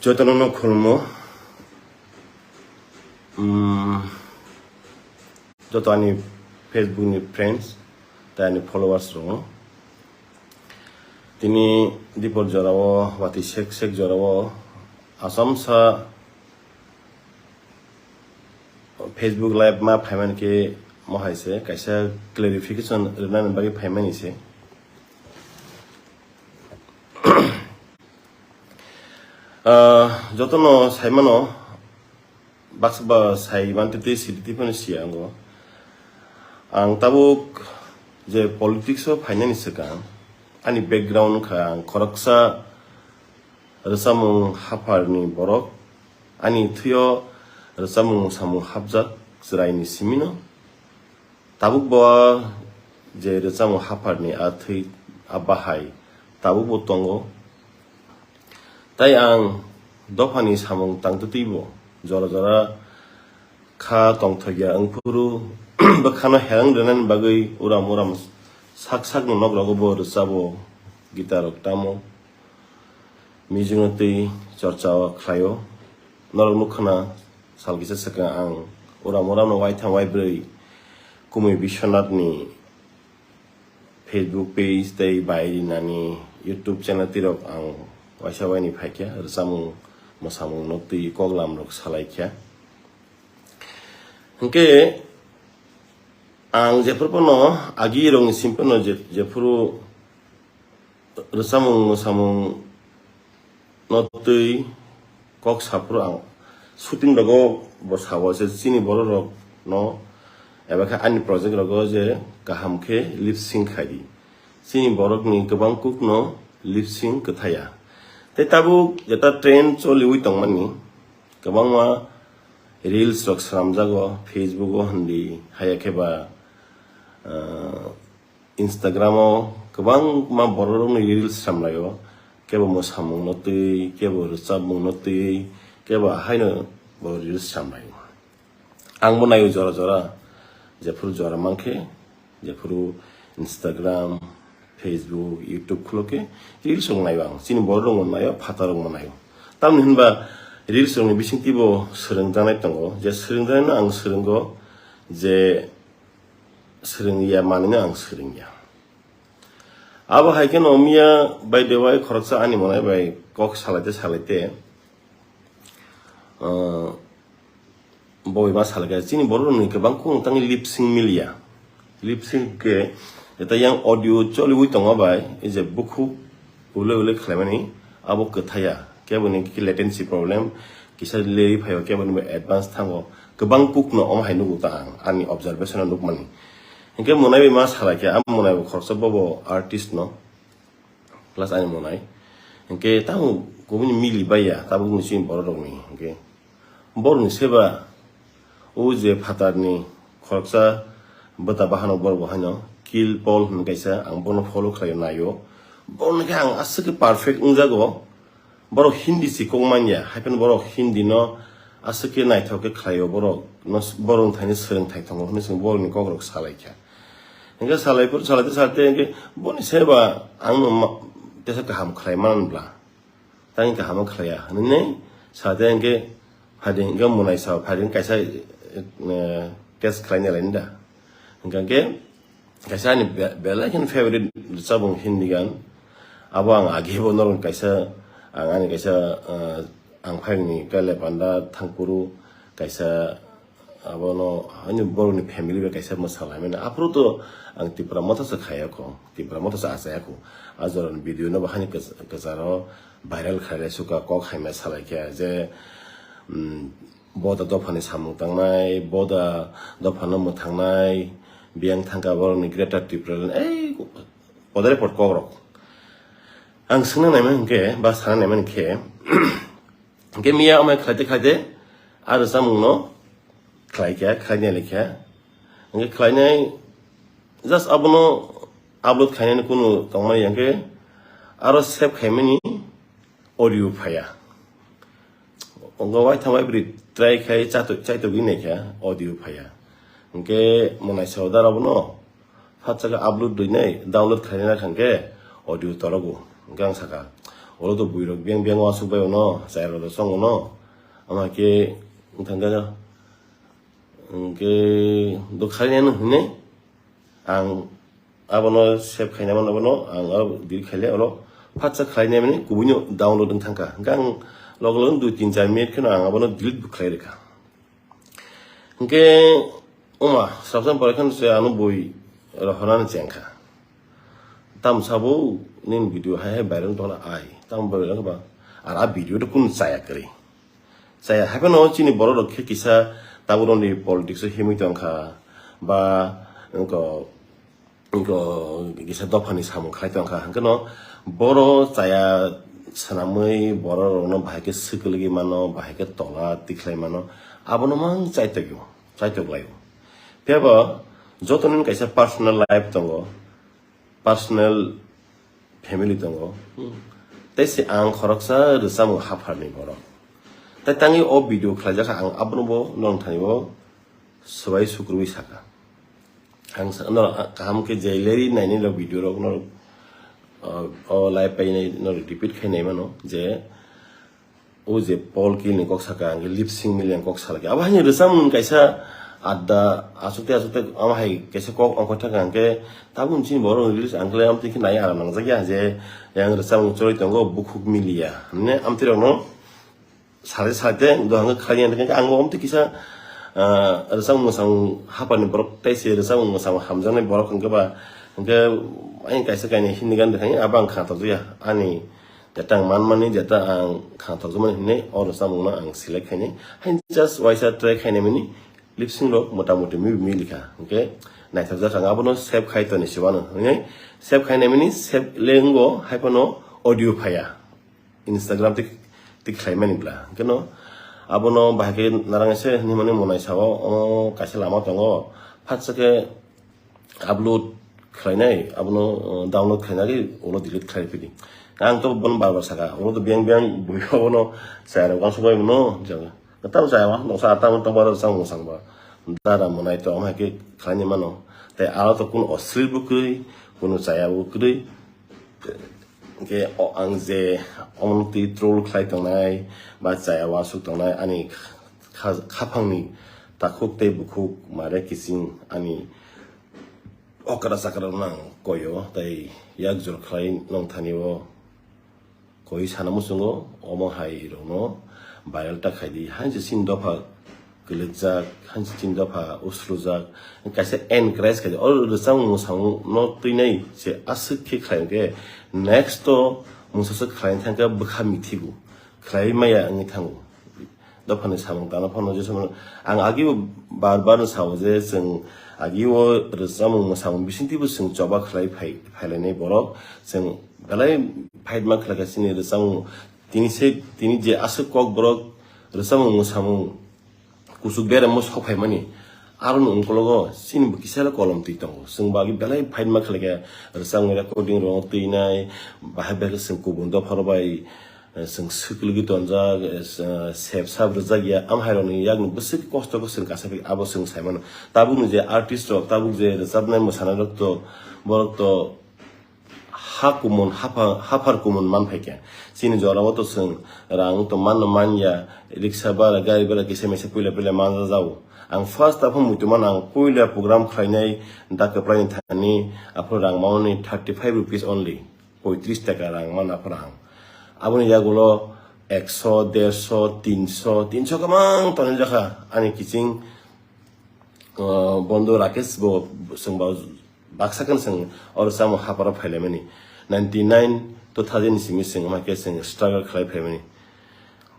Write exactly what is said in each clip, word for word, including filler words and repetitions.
Jotono no khulmo. Mm, joto ani Facebook ni friends tei ani followers rok. Tini dipor jorao, wati sek sek jorao, Assam sa Facebook Live ma phaimani khe mohai se kaisa clarification rwnani bagwi phaimani se. Ah, jotono saimano, baksa ba sai mantwi twi sidi twi phano siya ango. Ang tabuk je politics o phainani swkang, ani background wngkha ang khoroksa rwchapmung hapharni borok, ani thwio rwchapmung samung hapjak chwraini simino. Tabuk bo je rwchapmung hapharni a thwi a bahai tabuk bo tongo. Tai ang dophani samung tangtwtwi bo jora jora kha tongthokya wngphuru bwkhano herang rwnani bagwi uram uram sak sakni nok rogo bo rwchabo, guitar rok tamo. Music no twi chorcha o khlaio. Norok nukha na, sal kisa swkang ang uram uram no waitham waibrwi Kumui Biswanath ni Facebook page tei bai rinani YouTube channel tirok ang waisa waini phaikha, rwchapmung mwsamung no twi koklam rok salaikha. Hwnkhe ang jephuru phano agi rokni sim phano je-, jephuru rwchapmung mwsamung no twi kok saphuru ang shooting rogo bo sao se chini borok rok no eba khe ani project rogo je kaham khe lip sync khai di. Chini borok ni kwbang kuk no lip sync kwthaya. Tei tabuk jeta trend choliwi tongmani kwbangma reels rok swnamjago Facebook o hindi haya khe ba, ah, Instagram o kwbangma borok rokni reels samlaio, kebo mwsamung no twi, kebo rwchapmung no twi, kebo ahaino bo reels samlaio. Ang bo naio jora jora, jephuru jora mankhe, jephuru Instagram, Facebook, YouTube khulo khe reels rok naio ang. Chini borok rok no naio, phatar rok no naio. Tamni hinba reels rokni bisingtwi bo swrwngjaknai tongo, je swrwngjaknai no ang swrwngo, je swrwngya manwino ang swrwngya. Abo hai kheno miya by the way khoroksa ani monai bai kok salaite salaite, uh, boi ma salai kha chini borok rokni kwbang khung tangwi lip sync miliya. Lip sync khe eta yang audio choliwi tongo bai, ei je bukhuk ule ule khlaimani abo kwthaya, kebo ni khe latency latency problem kisa leri phaio, kebo ni advance thango, kwbang kuk no omo hai nugo ta ang ani observation o nukmani. Hinkhe monai bai ma salai khe, a monai bo khoroksa bobo artist no, plus ani monai. Hinkhe tamo kubuni mili baiya, tabuk ni chini borok rokni hinkhe. Borokni seba, o je phatarni khoroksa bwta bahano borok bo haino Kill Paul hwnwi kaisa, ang bono follow khlaio, naio. Borokni khe ang aswk khe perfect wngjago. Borok Hindi si kok manya, hai phano borok Hindi no aswk khe naithok khe khlaio, borok no, borok wngthani swrwngthai tongo hwnwi chwng borokni kokrok salai kha. Hinkhe salai phuru salai salai hinkhe boni seba ang no ma-, tesa kaham khlai man bla. Tang kaham khlaiya hwnwi nai sa de hinkhe phaidi hinkhe monai sa phaidi kaisa, eh, test khlaina lainda. Hinkhe kaisa ani be-, belai khe favorite rwchapmung Hindi gan. Abo ang agi bo norok kaisa, ang ani kaisa, eh, ang phaini kale panda thangkuru kaisa Abono ani borokni family bai kaisa mwsa lai mani. Aphuru to ang Tipra Motha se khaya kho, Tipra Motha se achaya kho. A jorani video no bo hani kwch-, kwcharo viral khailai suka kok haima salai khe je, um, boda dophani samung tangnai, boda dophano mwthangnai, biyang thangka borokni Greater Tipraland, ei podare pod kok rok. Ang swngna naimani hwnkhe, ba sana naimani khe, Hingke miya amai khlaite khlaite, a rwchapmung no khlai kha, khlai nai lai kha. Hingke khlainai just abono upload khainani kunu tongmani hingke aro save khaimani audio phaiya. Ongo waitham waibrwi try khai chato-, chaitogwi nai kha audio phaiya. Hingke monai sao dara bono. Phatsa khe upload rwinai, download khlainai kha hwnkhe audio torogo. Hwnkhe ang sakha, Oro to buirok beng beng uansuk bai ono, chayarok to chong ono. Ama khe wng thang kha, hwnkhe do khainai no hwnwi ang abono save khainai mano, abono ang aro delete khaile, oro phatsa khlainai mani kubuino download wng thang kha. Hwnkhe ang log log dui tin char minute kheno ang abono delete bo khlai rwkha. Hwnkhe wngma sabsan pore khan se ano bui rohornani chengkha. Tamo sabo nini video hai hai viral wng tongna ai. Tamo viral wngkha ba? Ar a video to kunu chaya kwrwi. Chaya hai phano chini borok rok khe kisa tabuk rokni politics o himwi tongkha ba wngkha Wngkha kisa dophani samung khlai tongkha, hwnkhe no boro chaya swnamwi borok rokno bahai khe swkagwi mano, bahai khe tola tikhlai mano, abono mang chaitokyo, chaitok laio. Phiya bo joto nini kaisa personal life tongo, personal family tongo, tei se ang khoroksa rwchapmung hapharni borok. Tai tangwi o video khlaijak kha, ang abono bo nong thani bo swbai sukrubwi sakha. Ang sa-, no, kaham khe je leri naini rok video rok no, uh, o live painai no repeat khai nai mano je o je Paul Killing kok saka ang lip sync mili ang kok salaki. Abo hai rwchapmung kaisa adda asukte asukte amo hai kaisa kok ongkha thaka ang khe tabuk chini borok release ang khe amtwi khe nai aram nangjak ya je yang rwchapmung choroi tongo bukhuk miliya. Hwnwi amtwi rok no Sari sari te dohang khe khlai ya, hwnkhe ang bo omtwi kisa, ah, rwchapmung mwchapmung hapharni borok tei se rwchapmung mwchapmung hamjaknai borok hwnkhe ba, hwnkhe ayang kaisa kainwi Hindi gan rwkha, abo ang kha tokjak ya. Ani jeta ang manmani, jeta ang kha tokjakmani hinwi o rwchapmungno ang select khainai. Hain just waisa try khainai mani lip sync rok mota moti mi, milikha. Hwnkhe naithokjak ang abono save khai toni se uanw. Hwnkhe save khainai mani save le wngo, hai phano audio phaiya. Instagram tik tik khlai mani bla. Hwnkhe no abono bahai khe narang se hinwi mani monai sao, o kaisa lama tongo. Phatsa khe upload khlainai, abono, uh, download khlainai, ulo delete khlai phidi. Ang to bono bar bar saka, ulo to biyang biyang bui abono chayarok uansuk bai mano, jang. Tamo chaya ma, noksa tamo tokbar rwchapmung mwchapmung ba. Dara monai to, omo hai khe khlaini mano. Tai aro to kunu osril bo kwrwi, kunu chaya bo kwrwi. Hwnkhe o ang je omono twi troll khlai tongnai ba chaya uansuk tongnai ani kha-, khaphangni takhuk tei bukhuk mare kiching ani okra chakra rok nang koyo tei yak jor khlai nong thani o koi sana muchungo omo hai rokno viral ta khaidi. Hain se chini dopha kwlwkjak, hain se chini dopha usrujak, kaisa encourage khaidi. O rwchapmung mwchapmung no twinai se aswk khe khlai hwnkhe next to mungsa se khlai thangkhe bwkha mithigo, khlai maya wngwi thango. Dophani samung tangna phano je samung ang agi bo bar bar no sao je chwng agi o rwchapmung mwsamung bisingtwi bo chwng choba khlai phai, phailainai borok chwng belai fight ma khlaikha chini rwchapmung. Tini se, tini je aswk kok borok rwchapmung mwsamung kuchuk beremo sok phaimani, aroni ungkologo chini bo kisa le kolom twi tongo. Chwng bo agi belai fight ma khlaikha, rwchapmung recording rok twinai, bahai bahai khe chwng kubun dopha rok bai, eh, chwng swkligwi tonjak, eh, sep sap rwjak ya, am hai rokni yakni bwswk kosto khe chwng kasa phi abo chwng sai mano. Tabukni je artist rok, tabuk je rwchapnai mwsanai rok to, borok to ha kumun, hapha-, haphar kumun man phaikha. Chini jorao to chwng rang to manno manya, riksa bara, gari bara kisa misa puila puila manja jao. Ang first aphano muitu mano ang puila program khlainai da kwplaini thani aphano rang mani thirty five rupees only. Poitris taka rang man aphano ang. Aboni yagulo ekso, derso, tinso, tinso kwbang tonwi jakha ani kiching, uh, bondo Rakesh bo chwng ba baksa khe chwng oro chamo haparo phailaimani. Ninety nine, two thousand ni simi chwng omo khe chwng struggle khlai phaimani.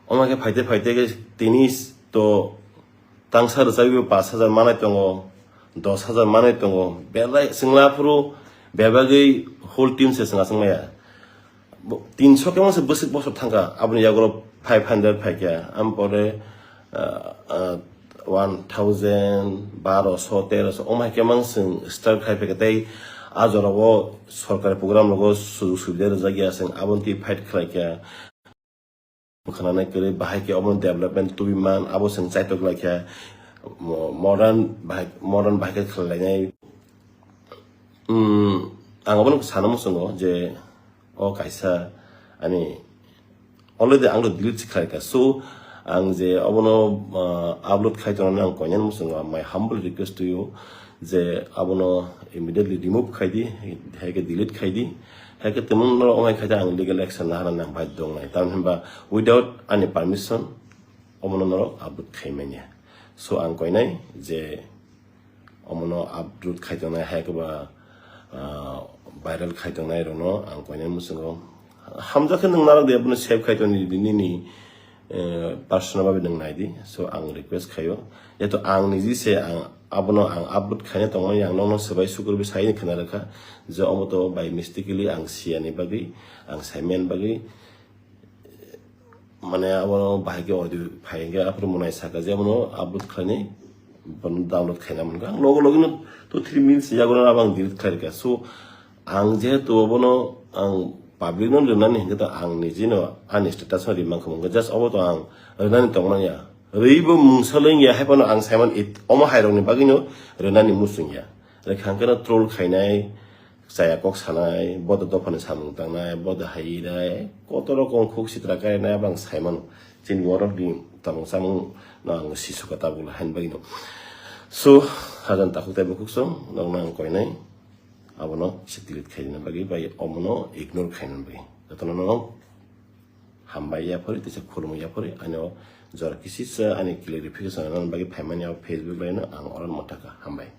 Omo khe phaite phaite khe tini to tangsa rwchapwi bo pash hajar manai tongo, dosh hajar manai tongo, belai chwngla phuru bebagwi whole team se chwng achang maya. Bo, tinso khe mangsa bwswk bosor thangkha, aboni yagulo five hundred phaikha, am pore, ah, ah, one thousand, baroso, teroso, omo hai khe mang chwng start khai phaikha, tei a jorao sorkari program rogo sujug subida rwjak ya, chwng aboni twi fight khlaikha. Khwnanai kwrwi, bahai khe omo development tubui man, abo chwng chaitok lai kha, mo-, modern bahai, modern bahai khe khlai lainai. Hmm, ang obono sana muchungo je o kaisa ani already ang delete se khlaikha. So ang je abono, ah, upload khai tongnani ang koinani muchungo my humble request to you je abono immediately remove khai di, hai khe delete khai di, hai khe temo norok ongkhai khe ang legal action laharani ang baidhyo wngnai. Tamni hwnba without ani permission omono norok upload khai manya. So ang koinai je omono upload khai tongnai hai khe ba, ah, viral khai tongnai rokno ang koinai muchungo hamjak khe nwng narok de abono save khai tongdi nini, eh, personal babe nwng nai di. So ang request khaio, jeto ang niji se ang abono ang upload khaina tongmani ang nokno swbai sukurbi sai khna rwkha je omo to by mistakenly ang siyani bagwi, ang saimani bagwi, mane abo bahai khe audio phai hwnkhe aphuru mwnai saka je abono upload khlainai, bono download khaina mankha. Ang logo logo no two three minutes yago no abo ang delete khlai rwkha. So ang jehetu abono ang public no rwnani hwnkhe to ang niji no ani status no rimankha, hwnkhe just obo to ang rwnani tongmani ya. Rwibo mungsa lengya, hai phano ang Simon it omo hai rokni bagwi no rwnani muchungya. Rwkha hwnkhe no troll khainai, chaya kok sanai, bodo dophani samung tangnai, bodo hai rai, koto rokom khuk sitra kainai, abang sai mano. Chini borok ni tongmung chamung no ang sisuka tabuk hain bagwi no. So, hajan takhuk tei bukhuk song, nokno ang koinai, abono se delete khaina bagwi, bai omono ignore khaina bagwi. Jotono no hambai yaphori, tei se khulumui yaphori, ani o jora kisisa ani clarification rwna bagwi phaimani o Facebook bai no ang oro motaka. Hambai.